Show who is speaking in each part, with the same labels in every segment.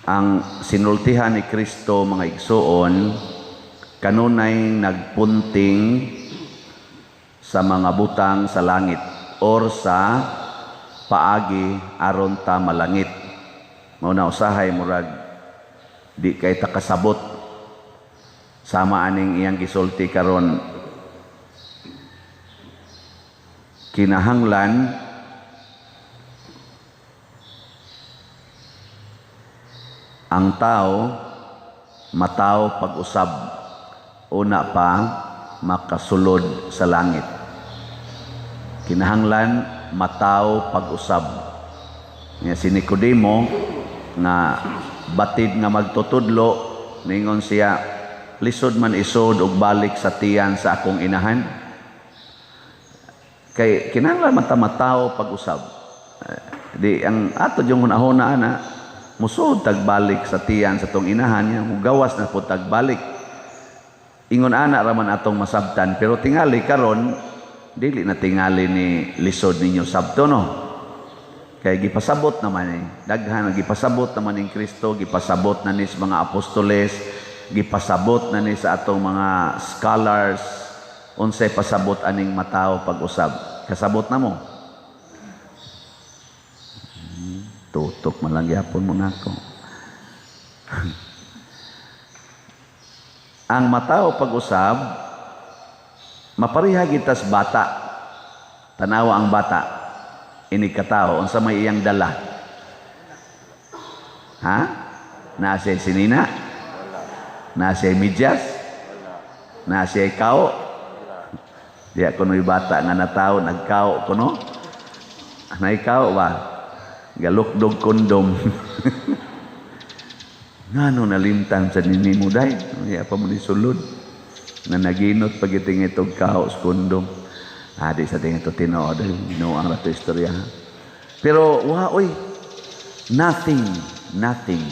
Speaker 1: Ang sinultihan ni Kristo, mga igsuon, kanunay nagpunting sa mga butang sa langit or sa paagi aron ta malangit. Mao na usahay murag di kay ta kasabot sama aning iyang gisulti karon, kinahanglan ang tao mataw pag-usab una pa makasulod sa langit. Kinahanglan mataw pag-usab. Nga si Nicodemo nga batid nga magtutudlo, ningon siya, lisod man isod og balik sa tiyan sa akong inahan. Kay kinahanglan man ta mataw pag-usab. Di ang ato yung hunahuna ana, musod tagbalik sa tiyan sa tong inahan niya, mugawas na po tagbalik. Ingon ana raman atong masabtan, pero tingali karon dili na tingali ni lisod ninyo sabto, no? Kay gipasabot naman eh. Daghan gipasabot naman ning Kristo, gipasabot na ni sa mga apostoles, gipasabot na ni sa atong mga scholars unsay pasabot aning mataw pag-usab. Kasabot na mo. Tutok man lang gyapon mo nako. Ang mataw pag-usab mapareha gitas bata. Tanawa ang bata. Ini katao unsa may iyang dala? Ha? Naa siya sinina? Naa siya medyas? Naa siya kao? Diya kuno'y bata nga natao nagkao kuno? Naikaw ba? Galukdog kondom. Ngano nalimtan sa nini mo day? Diya pa mo ni sulod. Na naginot pagiting itong kao sa kondom. Ah, di sa tingin ito tinuod. Ginuang rato istorya. Pero, wa, oy, nothing, nothing.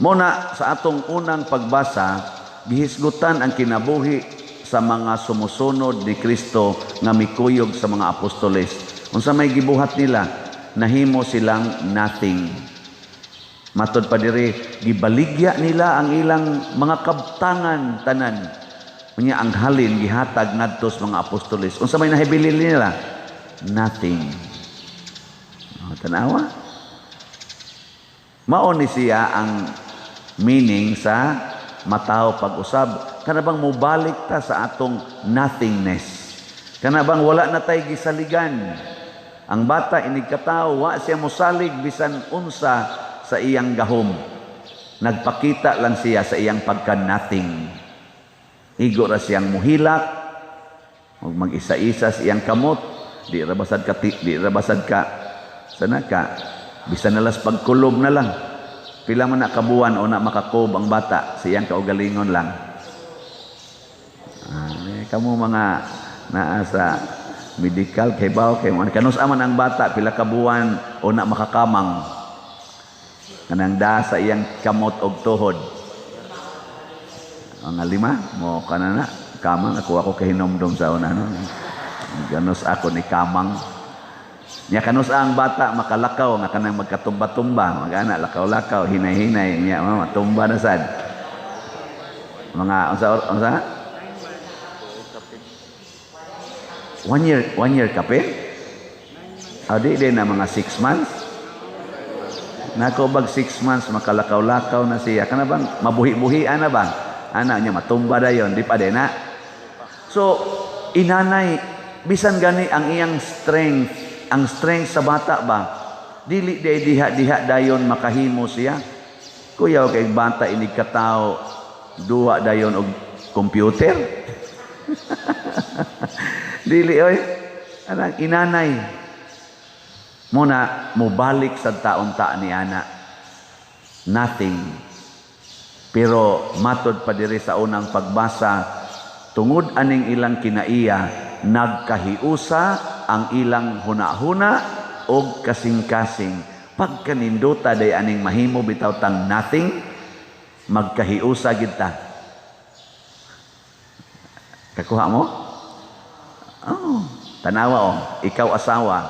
Speaker 1: Muna, sa atong unang pagbasa, gihisgutan ang kinabuhi sa mga sumusunod ni Kristo nga mikuyog sa mga apostoles. Unsa may gibuhat nila, nahimo silang nothing. Matod pa diri, gibaligya nila ang ilang mga kabtangan tanan. Unya ang halin gihatag ngadto sa mga apostoles. Unsa may nahibili nila? Nothing. O, tanawa. Mao ni siya ang meaning sa mataw pag-usab. Kana bang mobalik ta sa atong nothingness? Kana bang wala na tay gisaligan? Ang bata inig katawo, wa siya mosalig bisan unsa sa iyang gahom. Nagpakita lang siya sa iyang pagka-nothing. Igo ra siyang muhilak, og mag-isa-isa sa iyang kamot, di ra basad ka, di ra basad ka, sana ka, bisan nalas pagkulob na lang. Pila man na kabuan o na makakob ang bata, sa iyang kaugalingon lang. Kamo mga naa sa medical, kay baw, kay mga kanus aman ang bata, pila kabuan o na makakamang. Kanang da sa iyang kamot og tuhod. Mga lima, mo kana na, kamang, ako kahinomdom sa una, no? Ganus ako ni kamang. Nya kanus ang bata makalakaw nga kanang magkatumba-tumba, magana lakaw-lakaw, hinay-hinay nya matumba na sad. Mga unsa unsa? 1 year kapin? Adi din na mga 6 months. Nako bag 6 months makalakaw-lakaw na siya. Kana bang mabuhi-buhian na ba? Ana niya matumba dayon, di pa din na. So inanay bisan gani ang iyang strength, ang strength sa bata ba? Dili di diha-diha dayon makahimo siya. Kuyaw kay bata inig katawo duwa dayon og computer. Dili oy. Anang inanay. Muna mobalik sa taon ta ni ana. Nothing. Pero matod pa diri sa unang pagbasa, tungod aning ilang kinaiya, nagkahiusa ang ilang hunahuna og kasing-kasing. Pagkanindota day aning mahimo bitaw tang nothing, magkahiusa gid ta. Kakuha mo? Oh, tanawa oh, ikaw asawa,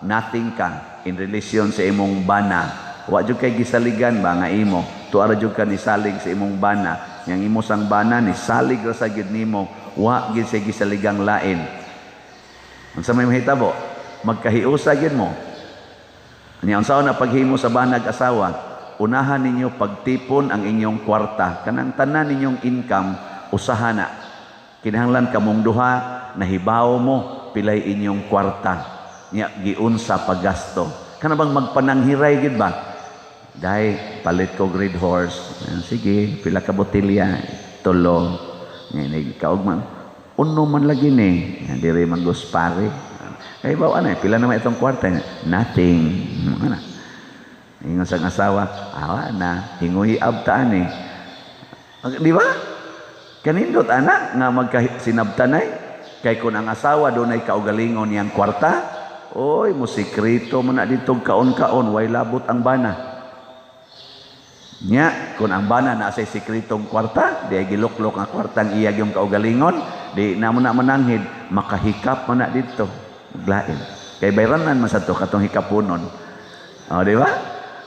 Speaker 1: nothing ka in relation sa imong bana. Wa jud kay gisaligan ba nga imo. Tuara jud ka nisalig sa imong bana. Yang imo sang bana ni salig ra sa gyud nimo, wa gyud siya gisaligang lain. Unsa may mahitabo? Magkahiusa gyud mo. Nya unsa na paghimo sa banag asawa? Unahan ninyo pagtipon ang inyong kwarta. Kanang tanan ninyong income, usaha na. Kinahanglan kamong duha, nahibaw mo pilay inyong kwarta. Nya giunsa paggasto. Kana bang magpananghiray gid ba? Day, palit ko Red Horse. Sige, pila ka botelya? Tulo. Ngayon, kaog man. Uno man lagi ni. Diri man pare. Kay bawa na, pila naman itong kwarta? Nothing. Ano? Ingon sa asawa, awa na, hinguhi abtaan eh. Di ba? Kanindot anak nga magkasinabtanay. Kay kung ang asawa dunay kaugalingon niyang kwarta, oy, musikreto man na dito kaon-kaon, way labot ang bana. Nya, kung ang bana na say sikretong kwarta, di ay giluklok ang kwartang iya yung kaugalingon, di na mo na mananghid, makahikap man na dito. Maglain. Kay bayranan man sa to katong hikapunon. O, di ba?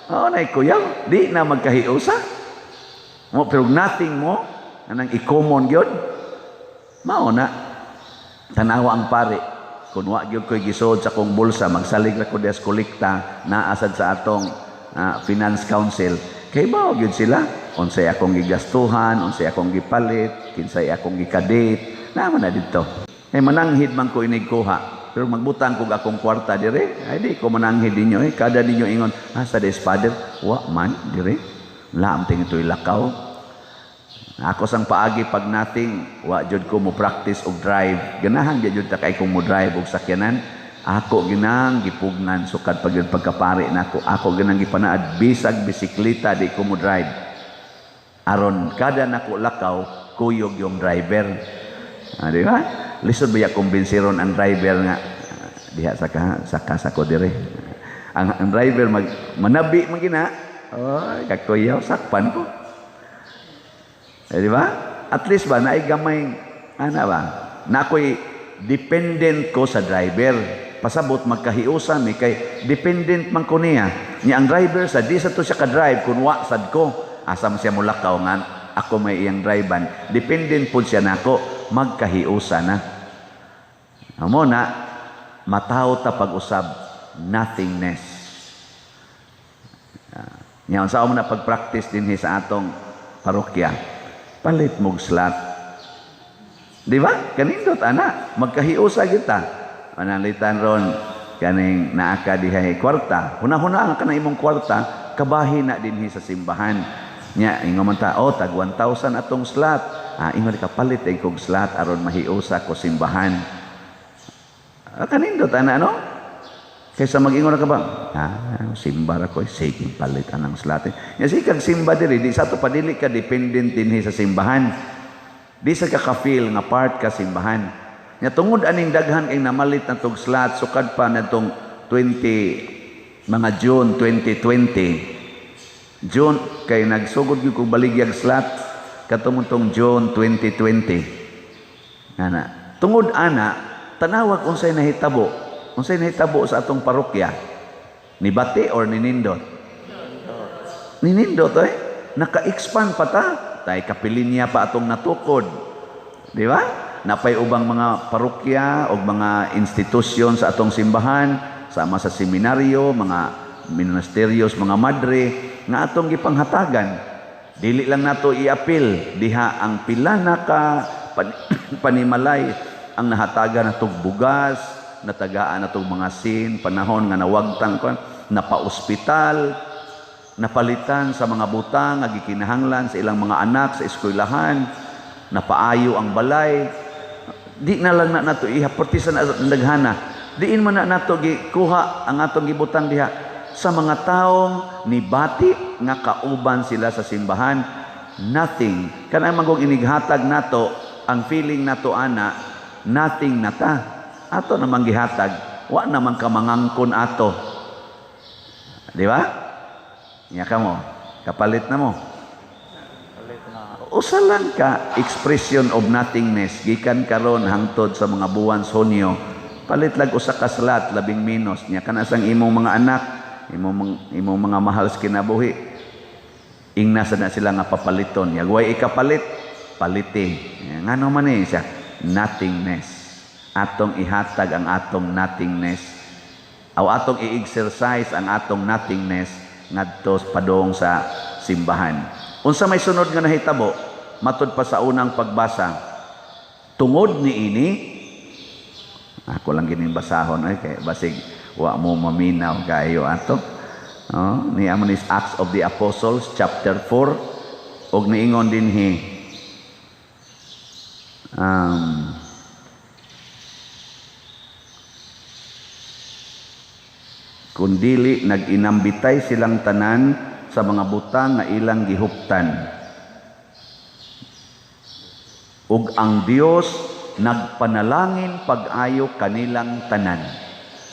Speaker 1: O, nay kuyaw, di na magkahiusa. Mo, pero nothing mo, anang ikomon gyud. Mao na. Tanawa ang pare. Kung wa gyud ko'y gisod sa kong bulsa, magsalig ra ko des kolekta, naasad sa atong Finance Council. Kay mao gyud sila. Unsay akong gigastuhan, unsay akong gipalit, kinsay akong gikadate, naman na dito. Eh mananghid man ko inig kuha. Pero magbutang kog akong kwarta dire, ay di ko mananghid ninyo eh. Kada ninyo ingon, ah, sa des father, wa man dire. Laam ting ito'y lakaw. Ako sang paagi pag nothing, wa jud ko mo practice og drive. Ganahan gyud ta kay kong mo drive og sakyanan. Ako ginang gipugnan sukad pag yun pagkapari nako. Ako ginang gipanaad bisag bisikleta di ko mo drive. Aron kada nako lakaw, kuyog yung driver. Ah, di ba? Lisod ba ya kumbinsiron ang driver nga diha sa saka sa ko dire. Ang driver mag manabi man gina. Oy, kakuyaw sakpan ko. Eh, di ba? At least ba naay gamay ana ba? Na ako'y dependent ko sa driver. Pasabot magkahiusa mi kay dependent man ko niya. Nya ang driver sa di sa to siya ka-drive kun wa sad ko. Asa man siya mulakaw nga ako may iyang drivean. Dependent pud siya nako, magkahiusa na. Amo na mataw ta pag-usab nothingness. Nya unsa mo na pag-practice dinhi sa atong parokya? Palit mog slot. Di ba? Kanindot ana, magkahiusa kita. Manalitan ron kaning naa ka dihay kwarta. Huna-huna ang kana imong kwarta, kabahin na dinhi sa simbahan. Nya ingon man ta, oh, tag 1,000 atong slot. Ah, ingon ka palit ay kog slot aron mahiusa ko simbahan. Ah, kanindot ana no? Kaysa mag-ingon na ka ba? Ah, simba ra ko, sige palit anang slot. Nya sige kag simba diri, di sa to padili ka dependent dinhi sa simbahan. Di sa ka ka-feel nga part ka simbahan. Nya tungod aning daghan kay namalit na tog slot sukad pa natong 20 mga June 2020. June kay nagsugod gyud kog baligyag slot katong June 2020. Ana. Tungod ana, tanawag unsay nahitabo. Unsay nahitabo sa atong parokya? Nibati or ninindot? Ninindot eh. Naka-expand pa ta. Tay kapilinya pa atong natukod. Di ba? Napay ubang mga parokya o mga institusyon sa atong simbahan, sama sa seminaryo, mga ministeryos, mga madre, nga atong gipanghatagan. Dili lang nato iapil diha ang pila na ka panimalay ang nahatagan natong bugas, natagaan natong mga sin, panahon nga nawagtang kon, napa-ospital, napalitan sa mga butang nga gikinahanglan sa ilang mga anak sa eskwelahan, napaayo ang balay. Di na lang na nato iha perti sa naghana. Diin man na nato gikuha ang atong gibutang diha sa mga taong nibati nga kauban sila sa simbahan. Nothing. Kanang magong inighatag nato, ang feeling nato ana, nothing na ta. Ato namang gihatag, wa namang kamangangkon ato. Di ba? Nya ka mo, kapalit na mo. Usa lang ka expression of nothingness gikan karon hangtod sa mga buwan sa Hunyo. Palit lag usa ka slot, labing minus nya kana sang imong mga anak imong mga mahal sa kinabuhi. Ingna sa na sila nga papaliton. Yagway ikapalit, paliti. Ngano man ni siya? Nothingness. Atong ihatag ang atong nothingness. Aw atong i-exercise ang atong nothingness ngadto padung sa simbahan. Unsa may sunod nga nahitabo? Matud pa sa unang pagbasa. Tungod niini, ako lang gining basahon ay kay basig wa mo maminaw kayo ato. Oh, ni amo ni Acts of the Apostles chapter 4 og niingon dinhi kun dili nag-inambitay silang tanan sa mga butang nga ilang gihuptan, ug ang Dios nagpanalangin pag-ayo kanilang tanan.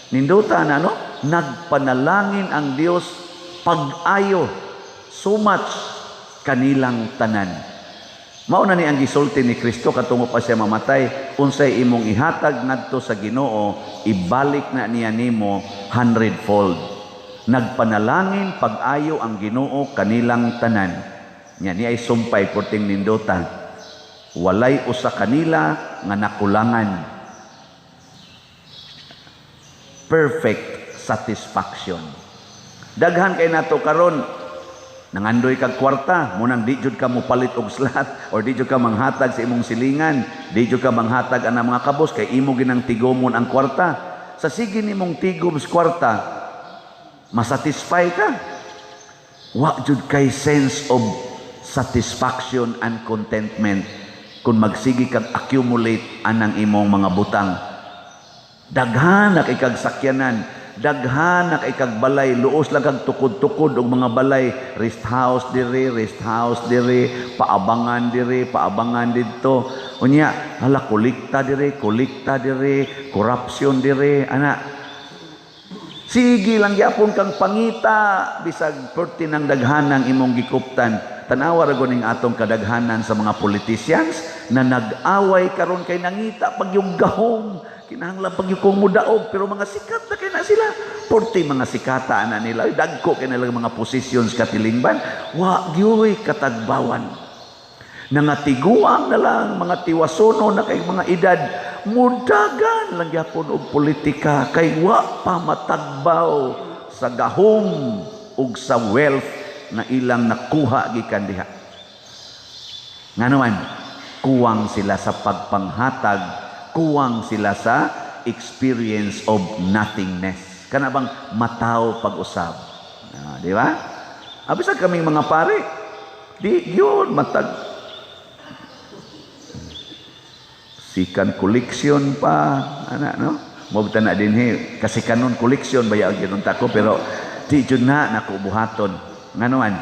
Speaker 1: Ninduta na, no? Nagpanalangin ang Dios pag-ayo so much kanilang tanan. Mao na ni ang gisulti ni Kristo katungo pa siya mamatay, unsay imong ihatag ngadto sa Ginoo, ibalik na niya nimo 100-fold. Nagpanalangin pag-ayo ang Ginoo kanilang tanan. Nya ni ay sumpay porting nindota. Walay usa kanila nga nakulangan. Perfect satisfaction. Daghan kay nato karon nangandoy kag kwarta, munang di jud ka mopalit og slot or di jud ka manghatag sa imong silingan, di jud ka manghatag ana mga kabos kay imo ginang tigomon ang kwarta. Sa sige nimong tigom sa kwarta, masatisfy ka. Wa jud kay sense of satisfaction and contentment kung magsige kag accumulate anang imong mga butang. Daghan na kay kag sakyanan, daghan na kay kag balay, luos lang kag tukod-tukod og mga balay, rest house diri, rest house diri, paabangan diri, paabangan didto. Unya, hala kolekta diri, kolekta diri, corruption diri, ana. Sige lang gyapon kang pangita bisag perti nang daghanang imong gikuptan. Tanawa ra gud ning atong kadaghanan sa mga politicians na nag-away karon kay nangita pag yung gahom, kinahanglan pag yung kung mudaog, pero mga sikat na kay na sila. Porti mga sikata na nila, ay, dagko kay nila mga positions katilingban, wa gyoy katagbawan. Nangatiguang na lang mga tiwasono na kay mga edad, mudagan lang gyapon og politika kay wa pa matagbaw sa gahom ug sa wealth na ilang nakuha gikan diha. Ngano man, kuwang sila sa pagpanghatag, kuwang sila sa experience of nothingness. Kana bang mataw pag-usab? Di ba? Abisag kaming mga pare, di yun matag sikan collection pa, ana no? Mobta na dinhi kasi kanon collection baya gyud ta ko, pero di jud na nako buhaton. Ngano man,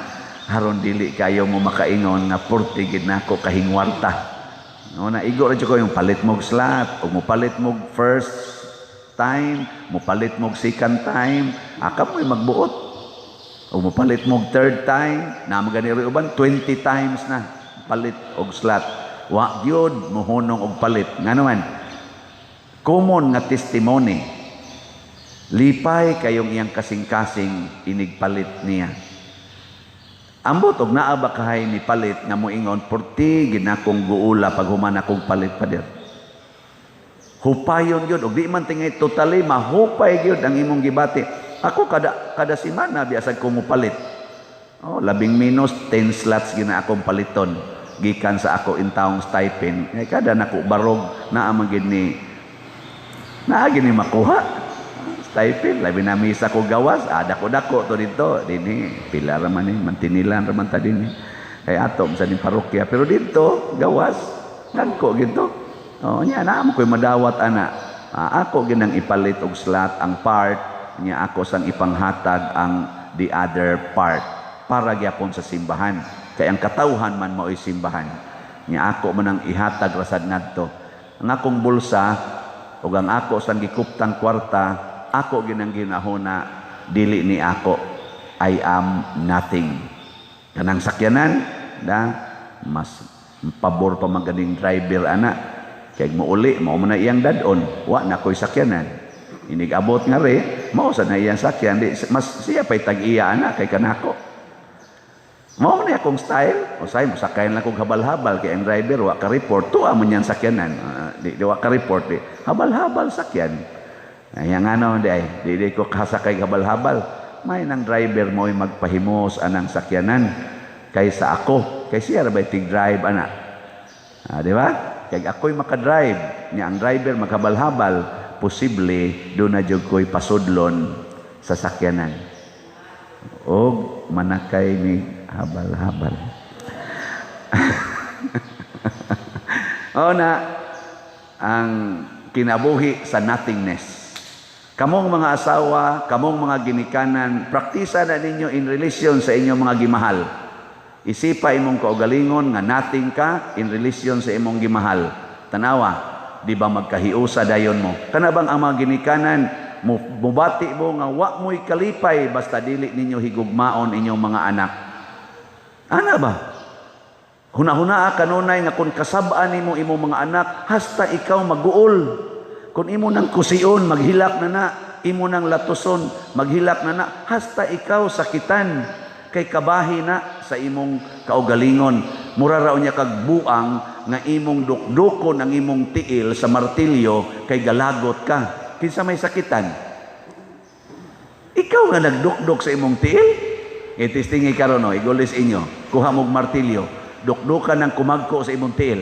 Speaker 1: haron dili kayo mo makaingon nga porti gid nako kahingwarta. No, na igo ra jud ko yung palit mog slot, ug mopalit mog first time, mopalit mog second time, aka mo'y magbuot. Ug mopalit mog third time, na magani ri uban 20 times na palit og slot. Wa gyud mohunong og palit. Ngano man, common nga testimony, lipay kayong iyang kasing-kasing inigpalit niya. Ambot og naa ba kahay ni palit nga moingon porti ginakong guula pag human akong palit pader. Hupayon gyud og di man tingay totally mahupay gyud ang imong gibati. Ako kada kada semana biasag ko mopalit. Oh, labing minus 10 slots gina akong paliton gikan sa ako intawong stipend. Kay kada nako barog naa man gid ni naa gid ni makuha stipend, labi na misa ko gawas, dako-dako to dito, dinhi pila ra man ni, mantinilan ra man ta dinhi. Kay ato sa ning parokya, pero dito gawas, nagko gito. Oh, nya naa mo koy madawat ana. Ako ginang ipalit og slot ang part, nya ako sang ipanghatag ang the other part para gyapon sa simbahan. Kay ang katawhan man maoy simbahan. Nya ako man ang ihatag rasad ngadto. Ang akong bulsa ug ang ako sang gikuptang kwarta, ako ginang ginahuna, dili ni ako. I am nothing. Kanang sakyanan, da, mas pabor pa maganing driver ana. Kay muuli, mao man na iyang dadon, wa na ko'y sakyanan. Inig abot nga re, mao sa na iyang sakyan, di, mas siya pa'y tag-iya ana kay kanako. Mao ni akong style. Usay mosakay lang kog habal-habal kay ang driver wa ka report, tuwa mo niyang sakyanan. Di wa ka report, di habal-habal sakyan. Ay ang ano di ay, di ko kasakay habal-habal. May nang driver mo'y magpahimos anang sakyanan kaysa ako. Kay siya ra ba'y tig-drive ana. Di ba? Kay ako'y makadrive, niya ang driver maghabal-habal, posible do na jud ko'y pasudlon sa sakyanan. Og manakay ni habal-habal. O na ang kinabuhi sa nothingness. Kamong mga asawa, kamong mga ginikanan, praktisa na ninyo in relation sa inyong mga gimahal. Isipa imong kaugalingon nga nothing ka in relation sa imong gimahal. Tanawa, di ba magkahiusa dayon mo? Kana bang ang mga ginikanan, mubati mo nga wa mo'y kalipay basta dili ninyo higugmaon inyong mga anak. Ana ba? Huna-huna kanunay nga kung kasab-an nimo imong mga anak, hasta ikaw maguol. Kung imo nang kusion, maghilak na na. Imo nang latuson, maghilak na na. Hasta ikaw sakitan. Kay kabahi na sa imong kaugalingon. Mura raw niya kag buang nga imong dukdukon ang imong tiil sa martilyo kay galagot ka. Kinsa may sakitan? Ikaw nga nagdukduk sa imong tiil? Itistingi karon no, igulis inyo. Kuha mog martilyo, dukdukan ng kumagko sa imong tiil.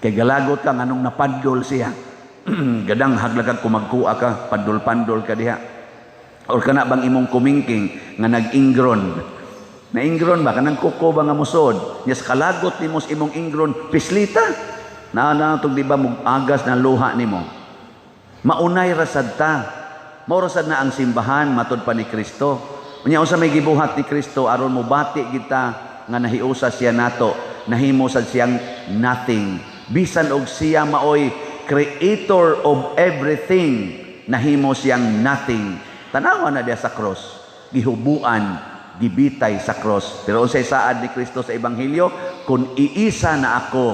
Speaker 1: Kay galagot ka nganong napandol siya. Gadang haglagag kumagkuha ka, pandol-pandol ka diha. Or kana bang imong kumingking nga nag-ingron? Na-ingron ba? Kanang kuko ba nga musod? Nya sa kalagot nimo sa imong ingron, pislita. Naa na tug di ba agas na luha nimo. Maunay rasad ta. Mao rasad na ang simbahan matud pa ni Kristo. Unya unsa may gibuhat ni Kristo aron mobati kita nga nahiusa siya nato, nahimo sad siyang nothing. Bisan og siya maoy creator of everything, nahimo siyang nothing. Tanawa na diya sa cross, gihubuan, gibitay sa cross. Pero unsay saad ni Kristo sa ebanghelyo? Kung iisa na ako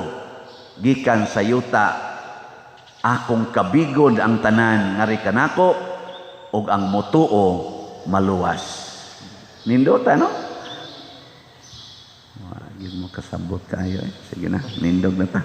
Speaker 1: gikan sa yuta, akong kabigod ang tanan ngari kanako ug ang motuo maluwas. Nindota, no? Wag mo kasabot kayo eh. Sige na, nindog na ta.